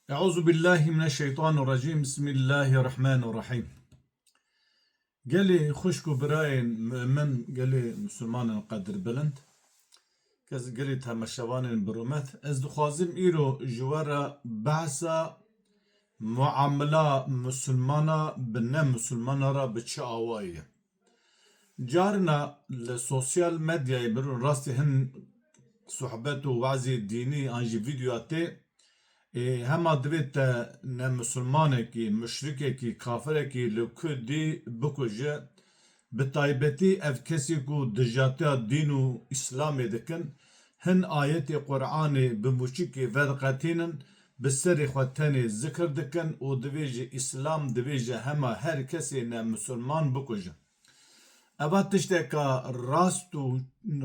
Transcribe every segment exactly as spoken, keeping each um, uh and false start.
Euzu billahi mineşşeytanirracim. Bismillahirrahmanirrahim. Gelê xwişk û birayên mu'min, gelê misilmanên qedirbilind, kes gelê temaşevanên bi rûmet, ez dixwazim îro ji we re behsa muamela misilmana bi ne misilmana re bi çi awayî ye. Carina li sosyal medyayê, bi rastî hin sohbet û wezê dînî an jî vîdyoya tê, ê, hema divê te nemisilmanekî, muşrikekî, kafirekî li ku dî bikuje, bi taybetî ev kesê ku dijatiya dîn û Îslamê dikin, hin ayetê Qur'anê bi mûçikê vediqetînin, bi serê xwe tenê zikir dikin û divê ji Îslam, divê ji hema her kesê nemisilman bikujin. Eva tişteka rast û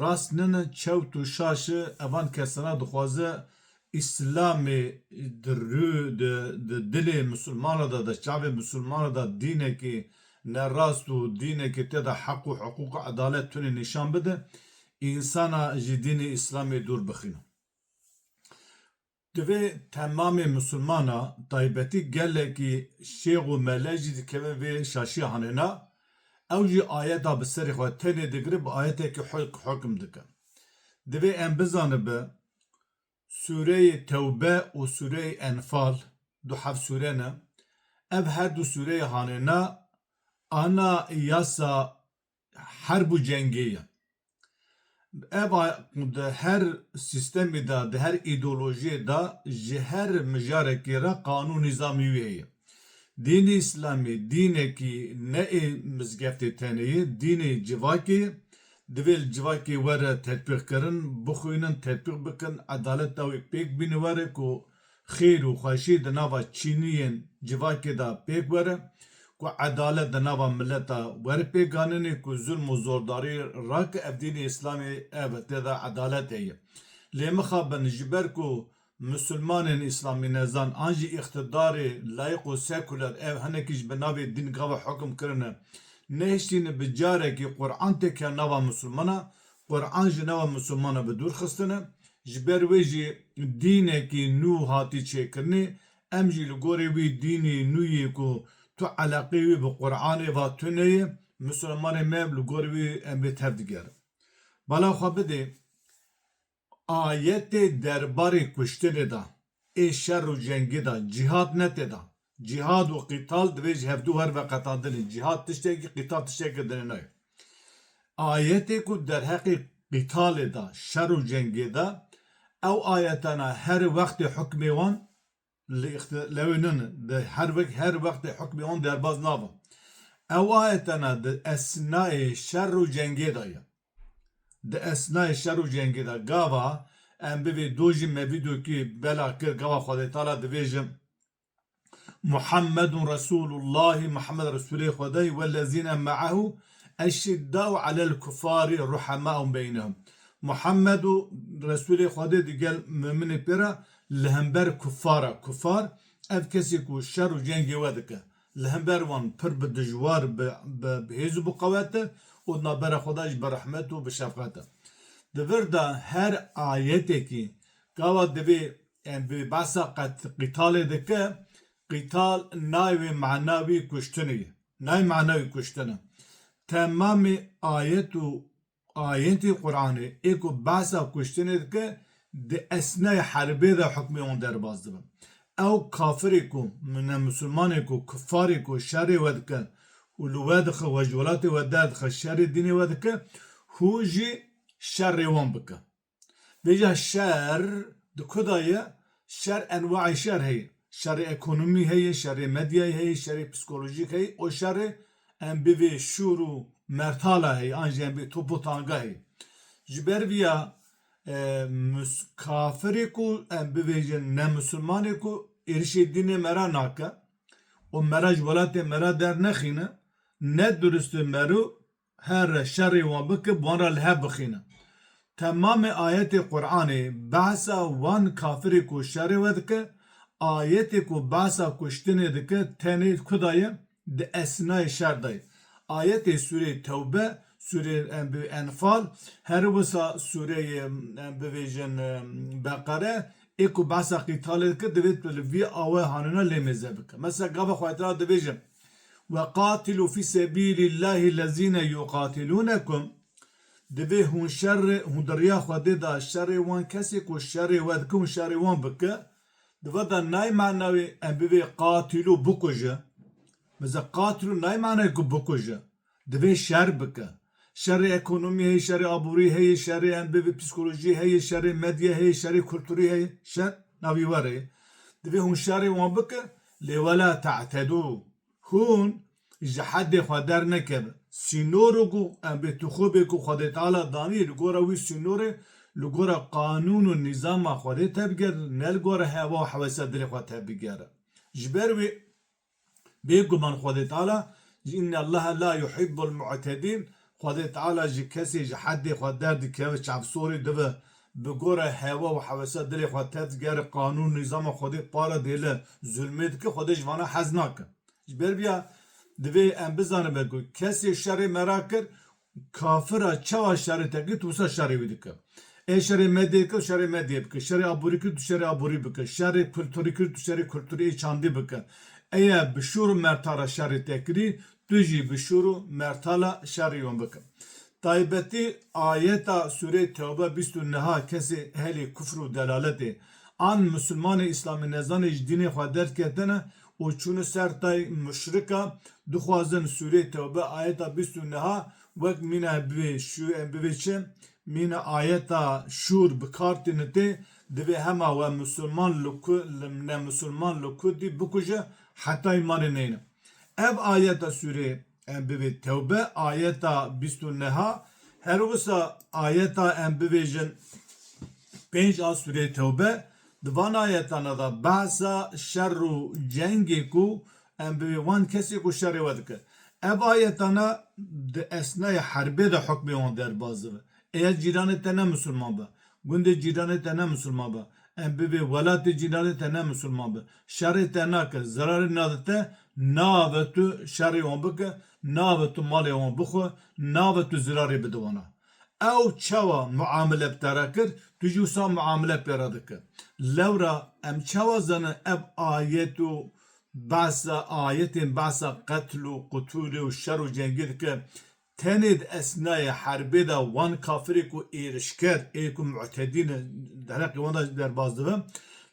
rast nine, çewt û şaş e. Evan kesana dixwaze Îslamê di rû, di, di dilê misilmana de, di çavê misilmana de dînekî nerast û dînekî tê de heq û hiqûq û edalet tune nîşan bide, însana ji dînê Îslamê dûr bixîne. Divê temamê misilmana, taybetî gelekî şêx û mele jî dikevin vê şaşiya hanêna, ew jî ayeta bi serê xwe tenê digire, bi ayetekî huk-, hukm dike. Divê em bizanibe, Sûreyê Tewbe û Sûreyê Enfal, du heft sûre ne, ev her du sûreyê hanêna ana yasa herb û cengê ye. Ev a-, di her sîstemê de, di her îdeolojiyê de, ji her mijarekê re qanûn nîzamî wî heye. Dînê Îslamî dînekî ne ê mizgeftê tenê ye, dînê civakê ye. Divê li civakê were tetbîqkirin, bixwînin, tetbîq bikin, edaleta wê pêk bîne were ku xêr û xweşî di nava çîniyên civakê de pêk were, ku edalet di nava mileta were pêk anînê, ku zulm û zordarî rake, ev dînê Îslamê ev e, tê de edalet heye. Lê mixabin ji ber ku misilmanên îslamînezan an jî îqtidarê layîq û sekuler ev hinekî ji bi navê dîn gava hukm kirine, nehiştîne bi carekî Qur'an têke nava misilmana, Qur'an ji nava misilmana bi dûr xistine, ji ber wê jî dînekî nû hatî çêkirinê, em jî li gorê wî dînî nû yê ku tu eleqê wî bi Qur'anê va tune ye, misilmanê me li gorê wî em bê tev digerin. Bala xwe bidê, ayetê derbarê kuştinê de, ê şer û cengê de, cîhad ne tê de. Cîhad û qîtal divê ji hevdû her veqetandinê. Cîhad tiştekî, qîtal tiştekî dinê nayê. Ayetê ku derheqê qîtalê de, şer û cengê de, ew ayetana her wextê hukmê wan li îxti-, lewê nin, di her wek-, her wextê hukmê wan derbaz nabin. Ew ayetana di esnayê şer û cengê de ye. Di esnayê şer û cengê de gava em bivê do jî me vîdokî bela kir, gava Xwedê Teala divêjim, Muhammedun Resulullah, Muhammed Resulê Xwedê ye, wellezîne me'ehu eşiddau alel kuffari ruhemau beynehum. Muhammed û Resulê Xwedê digel muminê pê re li hember kuffara, kuffar ev kesê ku şer û cengê we dike, li hember wan pir bi dijwar, bi, bi, bi hêz û bi qewet e û di navbera xwe de jî bi rehmet û bi şefqet e. Di vir de her ayetekî gava divê, em bi behsa qet-, qîtalê dike, qîtal nayê wê mana wî kuştinê ye. Nayê mana wî kuştin e. Temamê ayet û ayetê Qur'anê ê ku behsa kuştinê dike, di esnayê herbê de hukmê wan derbas dibe. Ew kafirê ku, ne misilmanê ku, kufarê ku şerê we dike û li we dixe, we ji welatê we derdixe, şerê dînê we dike, hû jî şerê wan bike. Vêca şer di ku de ye? Şer enwaê şer heye. Şerê ekonomî heye, şerê medyayê heye, şerê psîkolojîk heye. O şerê em bivê şûr û mertala heye, an jî em bê top û tanga heye. Ji ber viya, e, mus-, kafirê ku em bivêjin ne misilmanê ku êrişê dînê me re nake û me re ji welatê me re dernexîne, ne durist e mero here şerê wan bike, bi wan re li hev bixîne. Temamê ayetê Qur'anê behsa wan kafirê ku şerê we dike, ayetê ku behsa kuştinê dike, tenê ku de ye? Di esnayê şer de ye. Ayetê sûreyê Tewbe, sûreyê em bi Enfal, her wisa sûreyê em bivêjin, em, Beqere, ê ku behsa qîtalê dike, divê tu li vî awe hanina lê mêze bike. Mesela gava Xwedê Teala dibêje, "Ve qatilu fî sebîlîllahî lezîne yuqatilunekum." Divê hûn şerê, hûn di riya Xwedê de şerê wan kesê ku şerê we dike, hûn şerê wan bike. Di vir de nayê mena wê em bivê qatilu bikuje. Mesela qatilu nayê mena ku bikuje. Divê şer bike. Şerê ekonomî heye, şerê aborî heye, şerê em bivê psîkolojî heye, şerê medya heye, şerê kulturî heye, şer navî we re ye. Divê hûn şerê wan bike, lê wela te'tedû. Hûn ji hedê xwe dernekevin. Sînorê ku em bê tixûbê ku Xwedê Teala danî, li gora wî sînorê, li gora qanûn û nîzama Xwedê tevgere, ne li gora hewa û hewesa dilê xwe tevgere. Ji ber wê bêguman Xwedê Teala, "Înne Allahe la yuhibbul mu'tedîn", Xwedê Teala ji kesê ji hedê xwe derdikeve, çavsorî dibe, bi gora hewa û hewesa dilê xwe tevgere, qanûn nîzama Xwedê para dêle, zulmê dike, Xwedê ji vana hez nake. Ji ber vîya divê em bizanibe ku kesê şerê me rakir, kafira çawa şerê te kir, tu wisa şerê wî dike. Ê şerê medyê kir, şerê medyê bike. Şerê aborî kir, tu şerê aborî bike. Şerê kulturî kir, tu şerê kulturî ê çandî bike. Ê ye bi şûr û mertala şerê te kirî, tu jî bi şûr û mertala şerê wan bike. Taybetî ayeta Sûreyê Tewbe bîst û neha kesê ehlê kufr û delaletê an misilmanê îslamî nezanê ji dînê xwe derketine û çûne ser tay muşrika, dixwazin Sûreyê Tewbe ayeta bîst û neha wek mîna bivê şû-, bivê çi? Mîna ayeta şûr bi kar tîne tê, divê hema we misilman li ku-, li ne misilman li ku dî bikuje heta îmanê neyne. Ev ayeta sûrê em bivê Tewbe, ayeta bîst û neha, her wisa ayeta em bivêjin pênc a sûrê Tewbe, di van ayetana de behsa şer û cengê ku em bivê wan kesê ku şerê we dike. Ev ayetana di esnayê herbê de hukmê wan derbas dibe. Eya cîranê te ne misilman be, gundê cîranê te ne misilman be, em bivê welatê cîranê te ne misilman be, şerê te nake, zerarê nade te, nave tu şerê wan bike, nave tu malê wan bixwe, nave tu zirarê bide wana. Ew çawa muamele bi te re kir, tu jî wisa muamele pê re dike. Lewra em çawa zanin ev ayet û behsa, ayetên behsa qetl û qutûlê û şer û cengê dike, tenê di esnayê herbê de wan kafirê ku êrişker, ê ku mu'tedî ne, dereqê wan de derbas dibe.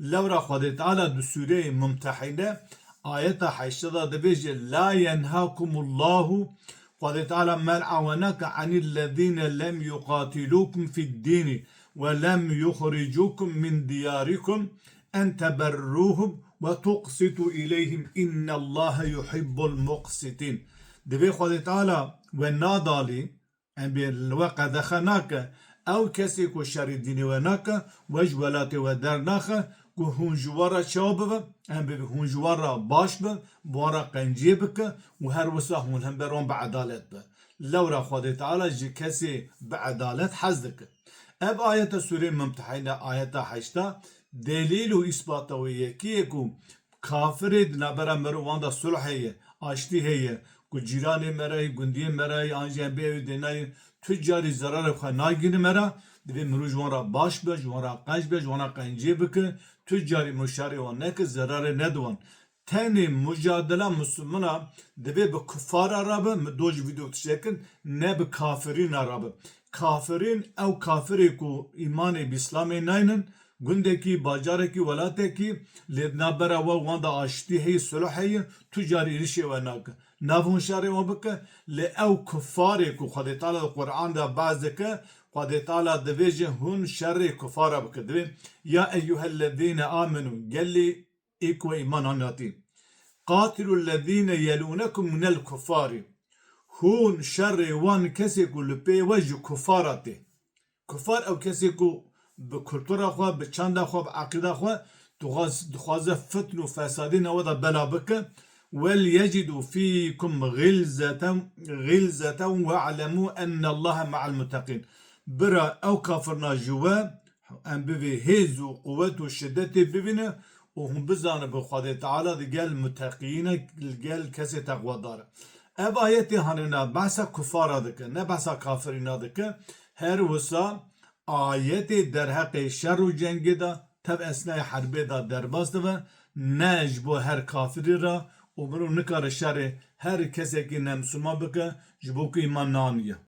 Lewra Xwedê Teala di sûreyê Mumtehîne ayeta heştê de dibêje, "La yenhakumullahu", Xwedê Teala men'a we nake, "anillezîne lem yuqatîlûkum fid-dînî ve lem yuxricûkum min diyarikum en teberrûhum ve tuqsitû ileyhim, innallâhe yuhibbul muqsitîn." Divê Xwedê Teala we nadalî, em bê li we qedexe nake, ew kesê ku şerê dînê we nake, we ji welatê we dernaxe, ku hûn ji we re çawa bibe, em bê hûn ji we re baş bin, bi wan re qenciyê bike û her wisa hûn hember wan bi edalet be. Lewra Xwedê Teala ji kesê bi edalet hez dike. Ev ayeta sûrê Mumtehîne, ayeta heşta, delîl û îsbata wê yekî ye ku kafirê di navbera me û wan de sulh heye, aştî heye, ku cîranê me re yê, gundiyê me re yê, an jî em bê ew ê dênayê, tu carî zerarê xwe nagihîne me re, divê mirov ji wan re baş be, ji wan re qenc be, ji wan re qenciyê bike, tu carî mirov şerê wan neke, zerarê nede wan. Tenê mucadela Mislimana divê bi kufara re be, min doh ji vî dû tiştekin, ne bi kafirîna re be. Kafirîn, ew kafirê ku îmanê bi Îslamê naynin, gundekî, bacarekî, welatekî, lê di navbera we wan de aştî heye, sulh heye, tu carî êrişê we nake. Nav hûn şerê wan bike, lê ew kufarê ku Xwedê Teala di Quran de behs dike, Xwedê Teala divêje hûn şerê kufara bike. Divê, "Ya eyyuhellezîne amenû", gelî ê ku we îman anî hatî. "Qatilû lezîne yelûnekum minel kuffarî." Hûn şerê wan kesê ku li pê we ji kufara tê. Kufar ew kesê ku bi kultura xwe, bi çanda xwe, bi eqîda xwe dixwaz-, dixwaze fitn û fesadî newe de bela bike. "Wel yecidû fîkum xilzeten, xilzeten we'lemû ennallahe me'al muteqîn." Bira ew kafirna ji we em bivê hêz û quwet û şidetê bibîne û hûn bizanibe Xwedê Teala digel muteqiyîn e, gel kesê teqwedar e. Ev ayetê hanina behsa kufara dike, ne behsa kafirîna dike. Her wisa ayetê derheqê şer û cengê de hev esnayê herbê de derbas dibe, ne ji bo her kafirî re û mirov nikare şerê her kesekî nemsûlman bike ji bo ku îman naniye.